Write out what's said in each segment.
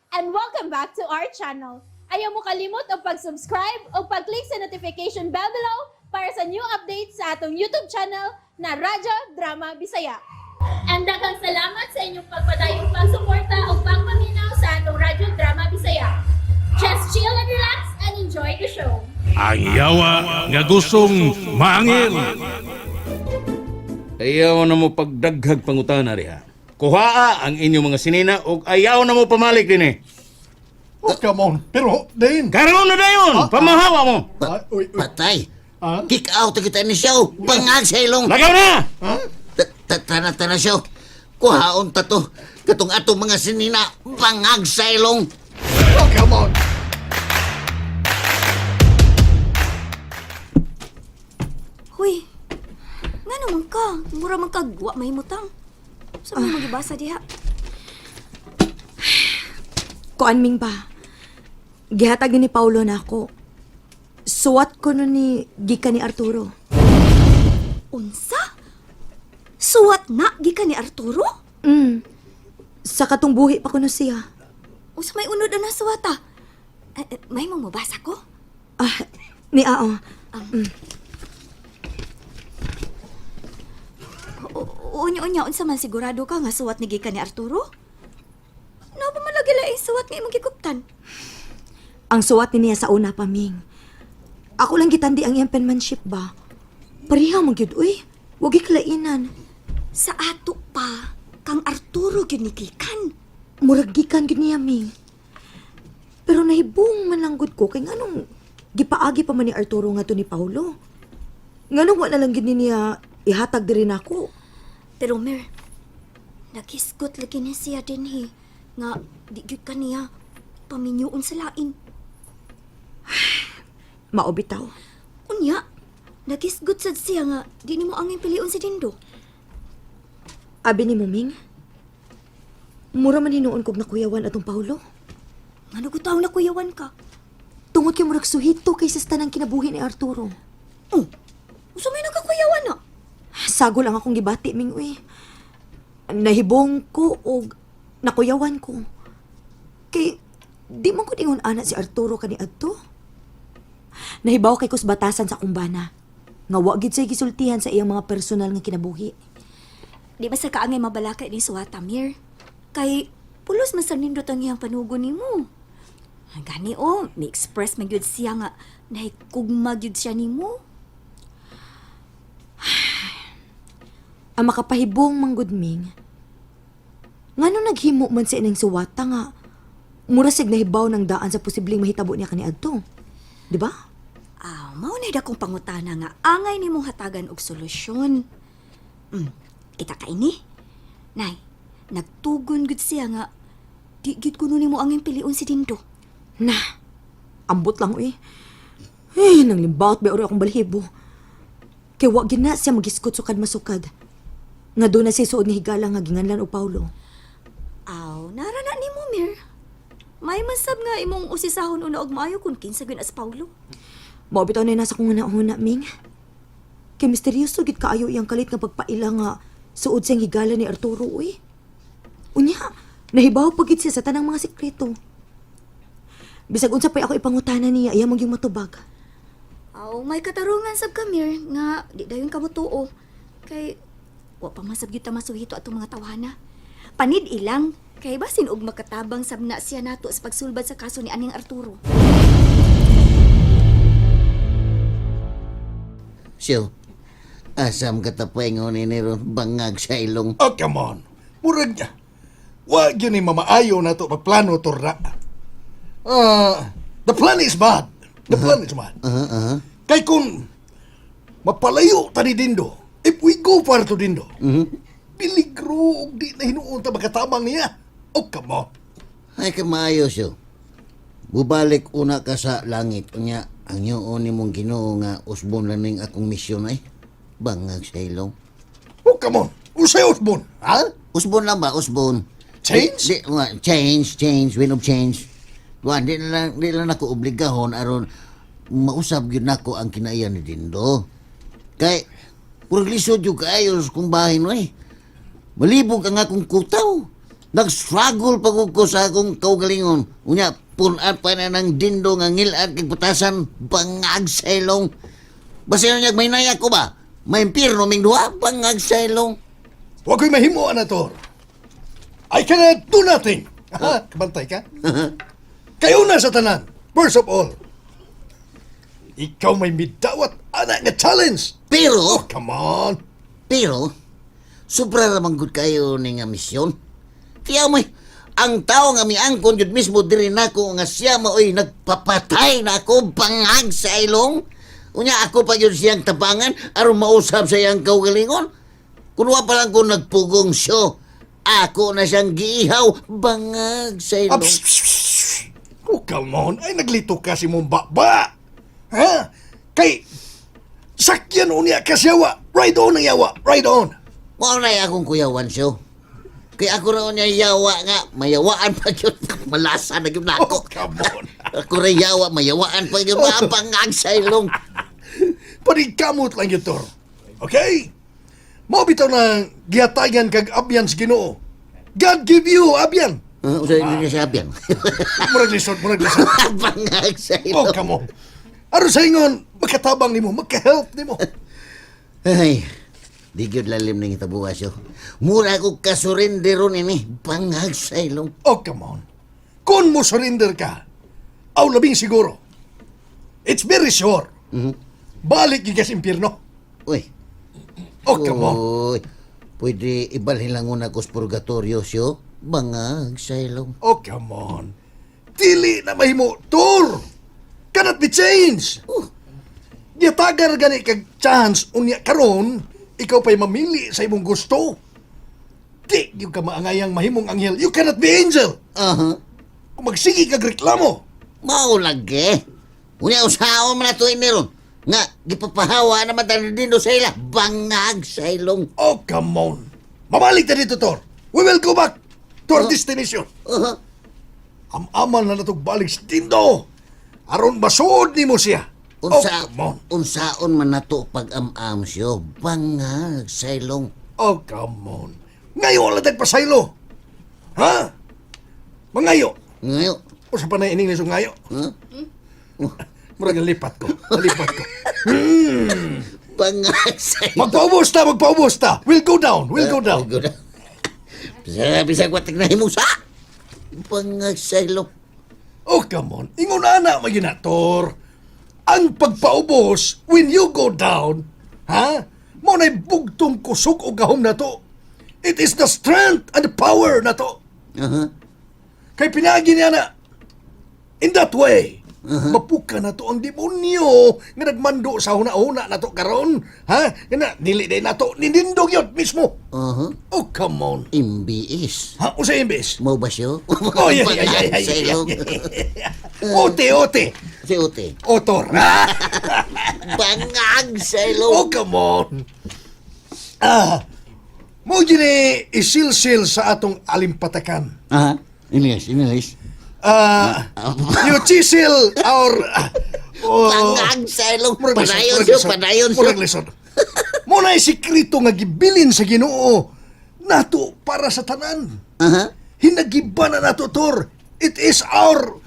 And welcome back to our channel. Ayaw mo kalimot og pag-subscribe o pag-click sa notification bell below para sa new updates sa atong YouTube channel na Radyo Drama Bisaya. And daghang salamat sa inyong pagpadayong pagsuporta o pagpaminaw sa atong Radyo Drama Bisaya. Just chill and relax and enjoy the show. Ang yawa nga gustong maangil. Ayaw na mo pagdaghag pangutana riha. Kuhaa ang inyong mga sinina ug ayaw na mo pamalik dinhi. Oh, come on. Pero, Dane. Karon na dayon, pamahawa mo. Ah, uy, uy. Patay. Ah? Kick out kita ni siya. Oh. Bangag sa ilong. Lagaw na! Tana, tana siya. Kuhaon ta to. Katong atong mga sinina. Bangag sa ilong. Oh, come on. Huy, nga naman ka. Mura man ka, wa may mutang. Sa mga magibasa diha. Kuan ming ba? Gihatag ni Paulo na ako. Suwat ko nun ni gikan ni Arturo. Unsa? Suwat na, gikan ni Arturo? Sa katong buhi pa kuno siya. Unsa may unod na suwata? Eh, eh, may mong mabasa ko? Ah, ni Ao. Unya-unya, unsa man sigurado ka nga suwat ni gikan ni Arturo? No, pa man lagi laing suwat nga imong gikuptan. Ang suwat ni niya sa una pa, Ming. Ako lang gitandi ang iyang penmanship ba? Pareha mo gyud uy. Wag iklainan. Sa ato pa, kang Arturo gyud ni gikan. Murag gikan gyud niya, Ming. Pero nahibong man lang gud ko kay nganong gipaagi pa man ni Arturo nga to ni Paulo. Nganong wala lang gyud ni niya ihatag diri nako. Pero Mer, nagisgot lagi ni siya dinhi nga di gyud ka niya paminyuon sa lain. Mao bitaw. Unya, nagisgot sad siya nga di nimo angin pilion si Dindo. Abi ni Muming, mura man hinuon kog nakuyawan atong Paulo. Ngano ko taong nakuyawan ka? Tungod kay murag suhito kaysa sa tanang kinabuhi ni Arturo. Oh, unsa may nakakuyawan na? Sago lang akong gibati, Ming, uy. Nahibong ko og nakuyawan ko. Kay, di man ko ingon ana si Arturo kani adto. Nahibaw kay kus batasan sa kumbana. Nga wa gid siya gisultihan sa iyang mga personal nga kinabuhi. Di ba sa kaangay mabalaka ni suwata, Mir? Kay pulos man sa nindot ang iyang panugo nimo. Gani oh, may express man gyud siya nga nahikugma gyud siya nimo. Ang makapahibong manggod, Ming. Ngano naghimo man sa inang suwata nga mura sig nahibaw ng daan sa posibleng mahitabo niya kaniadto. Di ba? Ah, mao na akong pangutana nga angay nimong hatagan og solusyon. Kita ka ini. Nay, nagtugon gud siya nga di gyud kuno nimo angin pilion si Dindo. Na, ambot lang uy. Eh, nang limbaot ba ori akong balhibo. Kay wa gid na siya magiskot sukad masukad. Nga doon na siya suod ni higala nga ginganlan og Paulo. Aw, nara na nimo, Mir. May masab nga imong usisahon una og maayo kun kinsa gyud as Paulo. Mao bitaw na nasa kong huna Ming. Kay misteryoso gid kaayo iyang kalit nga pagpaila nga suod siyang higala ni Arturo uy. Unya, nahibaw pa gid siya sa tanang mga sekreto. Bisag unsa pa'y ako ipangutana niya, iya magyung matubag. Aw, may katarungan sab ka, Mir, nga di dayon ka motuo. Kay wa pa man sab gyud ta masuhito atong mga tawhana. Panid ilang kay basin og makatabang sab na siya nato sa pagsulbad sa kaso ni aning Arturo. Siyo. Asam ka tapaingon ni ron. Bangag sa ilong. Oh, come on. Murag, wa yun ni mamaayo na to pagplano to ra. Ah, the plan is bad. The plan is bad. Aha, aha. Kay kung mapalayo ta ni Dindo, if we go far to Dindo, piligro og di na hinuon ta makatabang niya. Oh, come on. Ay, kamaayo siyo. Bubalik una ka sa langit. Unya, ang yun ni mong Ginoo nga usbon lang ning akong misyon ay. Bangag sa ilong. Oh, come on. Usay usbon. Ha? Usbon lang ba? Usbon. Change? Di, di, wa, change, change, wind of change. Wa, di lang ako obligahon aron mausab gyud nako ang kinaiyan ni Dindo. Kay purag lisod jud kaayo sa kong bahin oy. Malibog ang akong kutaw. Nag-struggle pa ko sa akong kaugalingon. Unya, punan pa na ng Dindo nga ngilad kag patasan, bangag sa ilong. Basta niya may nayak ko ba? May impyerno ming duha, bangag sa ilong. Wa ko'y mahimo, Anator. I cannot do nothing. Ha? Kabantay ka? Kayo na sa tanan. First of all, ikaw may midawat ana nga challenge. Pero, Oh, come on. Pero, sobra ramang gud kayo ni nga misyon. Tiyaw mo, ang tao nga miangkon jud mismo diri nako nga siya maoy nagpapatay na ako bangag sa ilong. Unya ako pa jud siyang tabangan aron mausab sa iyang kaugalingon. Kun wa pa lang ko nagpugong siyo, ako na siyang giihaw bangag sa Ah, ilong. psh, psh, psh. Oh, come on. Ay, naglito ka si mong ba. Ha? Kay, sakyan unya ka siyawa. Ride on ang yawa. Ride on. Mao na akong kuyawan siyo. Kaya ako raw niya yawa nga, mayawaan pa yun. Malasa na yun ako. Oh, come on. Ako rin yawa, mayawaan pa yun. Mapangag sa ilong. Panigkamot lang yun, Tor. Okay? Mao bitaw na gihatagan kag abyan sa Ginoo. God give you abyan. Usa niya siya abyan. Murag lisod, murag lisod. Pangag sa Oh, ilong. come on. Aron sa ingon, makatabang nimo, makahelp nimo. Ay, di gyud lalim ning itabuas yo. Mura ko kasurrender ron ini. Bangag sa ilong. Oh, come on. Kung mo surrender ka, aw labing siguro. It's very sure. Balik gyud ka sa impyerno. Uy. Oh, come on. Uy, pwede ibalhin lang una ko sa purgatorio siyo. Bangag sa ilong. Oh, come on. Dili na mahimo, Tor. Cannot be changed. Oh. Gitagar gani kag chance unya karon ikaw pa'y mamili sa imong gusto. Di gyud ka maangayang mahimong anghel. You cannot be angel. Aha. Kung magsige kag reklamo. Mao lagi. Unya usaon man ato ini ron. Nga gipapahawa naman tayo dito sa ila. Bangag sa ilong. Oh, come on. Mabalik ta dito, Tor. We will go back to our destination. Aha. Am-aman na natog balik sa Dindo. Aron masuod nimo siya. Oh, Unsa, come on. unsaon man nato pag-am-am siyo. Bangag sa ilong. Oh, come on. Ngayon wala tagpasaylo. Ha? Mangayo. Ngayo. Usa pa na ining nisong ngayo. Huh? Murag nalipat ko. Nalipat ko. Bangag sa ilong. Magpaubos ta, magpaubos ta. We'll go down, we'll go down. We'll go down. Bisa, bisa ko tignan mo sa. Bangag sa ilong. Oh, come on. Ingon ana, maginator. Ang pagpaubos, when you go down, ha? Mo na'y bugtong kusog o gahom na to. It is the strength and the power na to. Aha. Kay pinagi niya na, in that way, mapuka na to ang demonyo nga nagmando sa huna-huna na to karon. Ha? Nga na, dili day na to, ninindog yun mismo. Aha. Oh, come on. MBS. Ha? Usa imbes? Mau ba siyo? Oh, yeah, Bangag sa ilong. yeah. Ote, ote. Si Ute. Otor. Bangag sa ilong. Oh, come on. Ah, mo gini isilsil sa atong alimpatakan. Aha. English, English. Ah, you chisel our oh, Bangag sa ilong. murag lisod, Padayon murag siyo, lisod, padayon siyo. murag lisod. Mo na sikreto nga gibilin sa Ginoo nato para sa tanan. Aha. Hinagiba na nato tor. It is our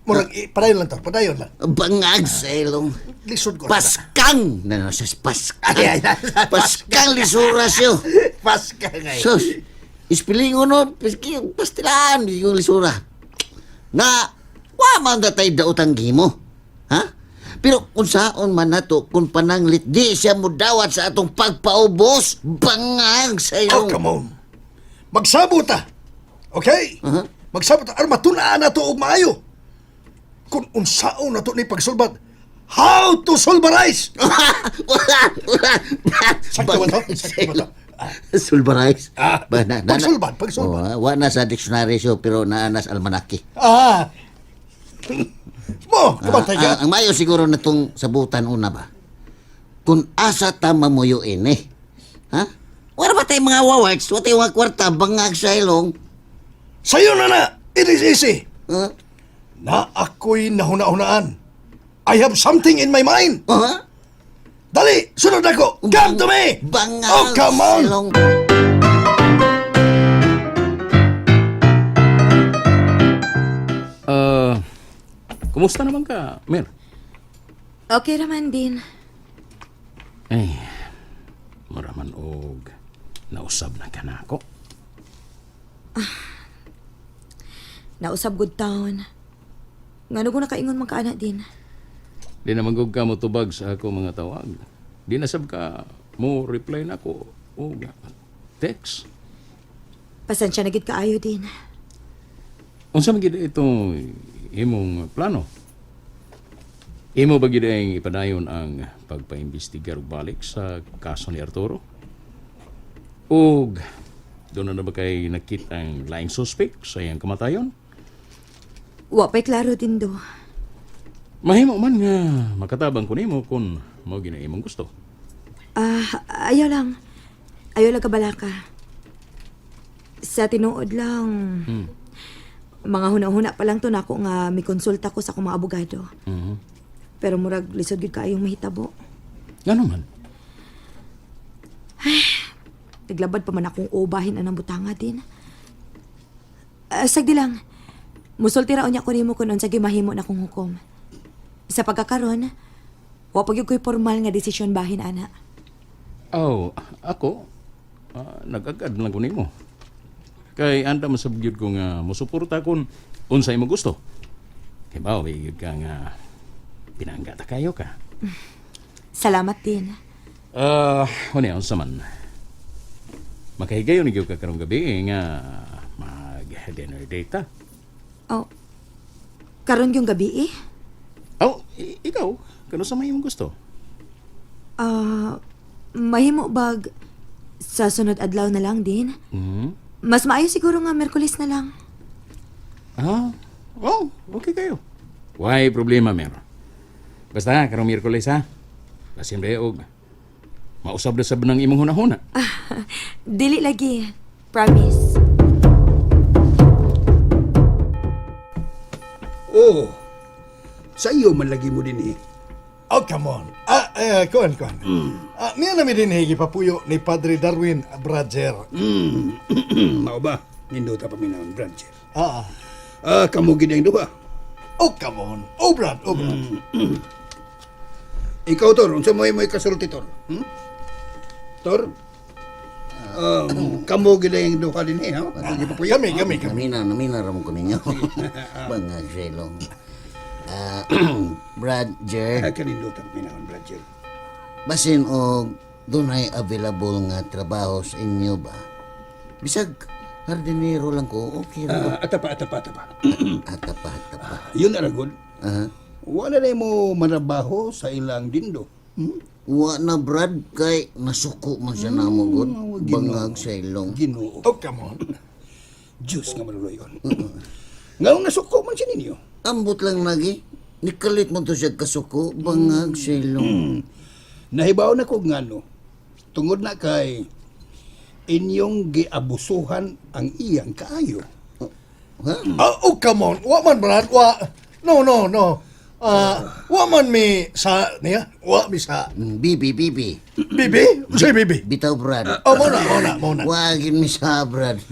murag padayon lang tor, padayon lang. Bangag sa ilong. Lisod ko. Paskang! Na, no, sa paskang. Ay, ay, ay. Paskang lisura siyo. Paskang ay. Sus, ispilingo no, piski, pastilaan, yung lisura. Nga, wa man datay daotang gimo. Ha? Pero kung saon man nato, kung pananglit, di siya mudawat sa atong pagpaubos, bangag sa Oh, ilong. come on. Magsabot ta. Okay? Uh-huh. Magsabot ta. Aron matunaan na to og maayo. Kung unsaon na to ni pagsulbat, how to sulbarize? Wala, wala. Sakto ba to? Sakto ba to? Sulbarize? Ah, Ba, pagsulbad, pagsulbad. Oh, wa na sa dictionary siyo, pero naa na sa almanake. Ah. Mo, kabantay ka. Ah, ang mayo siguro na itong sabutan una ba? Kung asa ta mamuyo ini. Ha? Wala ba tayong mga wawarts? Wala tayong mga kwarta, bangag sa ilong. Sayo na na. It is easy. Ha? Na ako'y nahuna-hunaan. I have something in my mind. Ha? Dali, sunod ako. Come to me. Bangag Oh, come sa on. ilong. Kumusta naman ka, Mer? Okay raman din. Ay, mura man og nausab na ka na ako. Nausab good town. Ngano ko nakaingon man ka ana din. Di na manggug ka mo tubag sa ako mga tawag. Di na sab ka mo reply na ako og text. Pasensya na gid kaayo din. Unsa man gid itong imong plano? Imo ba gid ang ipadayon ang pagpaimbestigar og balik sa kaso ni Arturo? Og doon na ba kay nakita ang laing suspect sa iyang kamatayon? Wa pa'y klaro din do. Mahimo man nga makatabang ko nimo kung mao gina imong gusto. Ah, ayaw lang. Ayaw lang kabalaka. Sa tinuod lang, mga huna-huna pa lang to nako nga mikonsulta ko sa akong mga abogado. Pero murag lisod gyud kaayong mahitabo. Ngano man? Naglabad pa man akong ubahin anang butanga din. Ah, sagdi lang. Musulti ra unya ko nimo kun unsa gimahimo na kong hukom. Sa pagkakaron, wa pa gyud ko'y formal nga desisyon bahin ana. Oh, ako nag-agad lang ko nimo. Kay anda man sab gyud ko nga mosuporta kun unsa imong gusto. Kay bao gyud ka nga pinangga ta kayo ka. Salamat din. Ah, uh, unsa man. Makahigayon gyud ka karong gabi nga mag dinner date ta. Oh. Karon yung gabi eh. Oh, ikaw, kano sa may imong gusto? Ah, mahimo bag sa sunod adlaw na lang din. Mas maayo siguro nga Merkulis na lang. Ah, oh, okay kayo. Why problema meron? Basta karong Miyerkules ha. Basin ba og mausab na sab ng imong hunahuna. Dili lagi. Promise. Oh, sa iyo man lagi mo din eh. Oh, come on. Ah, eh, kuan, kuan. Ah, niya na mi din gipapuyo ni Padre Darwin Bradger. Mao ba? Nindota pa minang brancher. Ah, ah. Ah, kamo gid ang duha. Oh, come on. Oh, Brad, oh, Brad. Ikaw Tor, unsa mo imo ikasulti Tor? Hmm? Tor? Kamo gid ang duha din eh, ha? Atong gipapuyo. Kami, kami, kami. Namina, namina ramon ko ninyo. Bangag sa ilong. Ah, Brad, Jer, Ah, kanindota pa minang brancher. basin og dunay available nga trabaho sa inyo ba? Bisag hardinero lang ko, okay ra ba? Ah, atapa, atapa, atapa. Atapa, atapa. Yun na gud. Aha. Wala na mo manabaho sa ilang dindo. Hmm? Wa na Brad kay nasuko man siya namo gud. Ginoo. Bangag sa ilong. Ginoo. Oh, come on. Diyos nga maluloyon. Nga nasuko man siya ninyo. Ambot lang lagi. Nikalit mo to siya kasuko, bangag sa ilong. Nahibaw na ko ngano. Tungod na kay inyong giabusuhan ang iyang kaayo. Ha? Ah, oh, come on. Wa man, Brad. Wa. No, no, no. Ah, wa man mi sa niya. Wa mi sa Bibi, bibi. bibi. Say bibi. Bitaw Brad. Oh, mo na, mo na, mo na. Wagin mi sa Brad.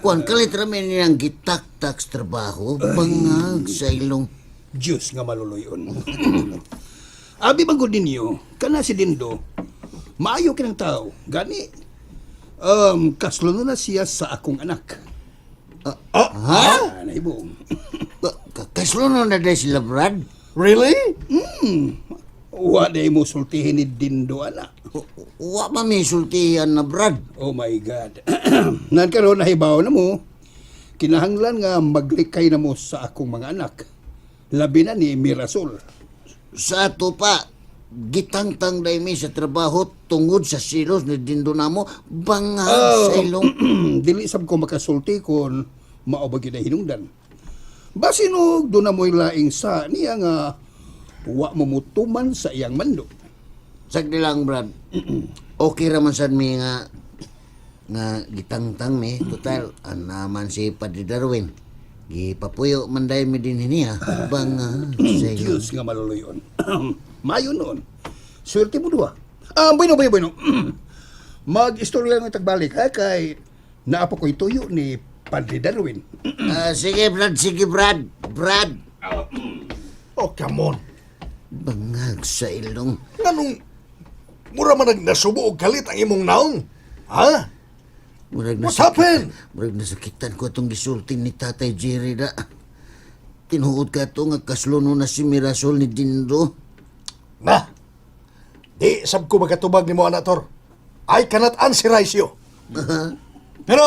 Kuan kalit ra mi niyang gitaktak sa trabaho, bangag sa ilong. Diyos nga maluloyon. Abi bang gud ninyo, kana si Dindo, maayo kinang tao. Gani, kaslo na siya sa akong anak. Ah, Ha? Ah, nahibong. Kaslo na dahil sila Brad. Really? Wa na mo sultihin ni Dindo, anak. Wa pa mi sultihan na Brad. Oh my God. Nan karon nahibaw na mo, kinahanglan nga maglikay na mo sa akong mga anak. Labi na ni Mirasol. Sa ato pa, gitangtang dahil mi sa trabaho tungod sa silos ni Dindo namo, bangag sa ilong. Dili sab ko makasulti kon mao ba gyud ang hinungdan. Basin og doon na mo'y laing sa niya nga wa mo mutuman sa iyang mando. Sagdi lang, Brad. Okay raman sad mi nga nga gitangtang mi total anaman si Padre Darwin gipapuyo man dahil mi din niya bangag sa ilong. Diyos nga maluloyon. Mayo noon. Swerte mo duha. Ah, bueno, bueno, bueno. Mag-istorya lang tagbalik ha kay naapo ko'y tuyo ni Padre Darwin. Ah, sige Brad, sige Brad. Brad. Oh, come on. Bangag sa ilong. Nganong mura man nasubo og kalit ang imong naong? Ha? Murag What happened? Murag nasakitan ko atong gisulti ni Tatay Jerry da. Tinuod ka to nga kaslono na si Mirasol ni Dindo. Na. Di sab ko makatubag nimo ana, Tor. I cannot answerize you. Pero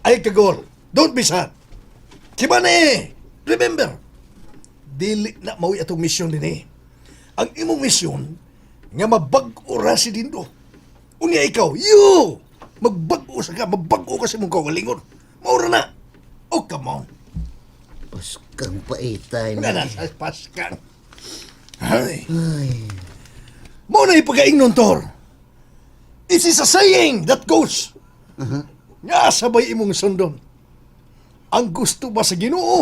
ay kagol. Don't be sad. Kiba na eh. Remember, dili na maui atong misyon dinhi. Ang imong misyon nga mabag-o ra si Dindo. Unya ikaw, you! Magbag-o sa ka, magbag-o ka sa imong kaugalingon. Maura na. Oh, come on. Paskang paitay Nga na. na sa paskan. Ay. Mo na ipagaingnon, Tor. It is a saying that goes. Nga sabay imong sundon. Ang gusto ba sa Ginoo?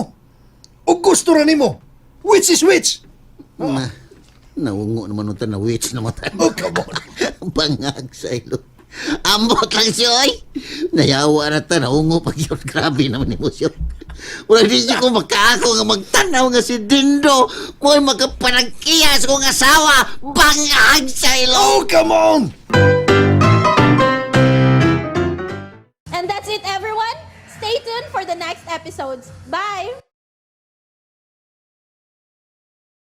O gusto ra nimo? Which is which? Na, naungo naman unta na witch na mata. Oh, come on. Bangag sa ilong. Ambot lang siya, oy. Nayawa na ta, naungo pag yun. Grabe naman emosyon. Wala di siya ko makaako nga magtanaw nga si Dindo. Mo'y makapanagkiya sa kong asawa. Bangag sa ilong. Oh, come on!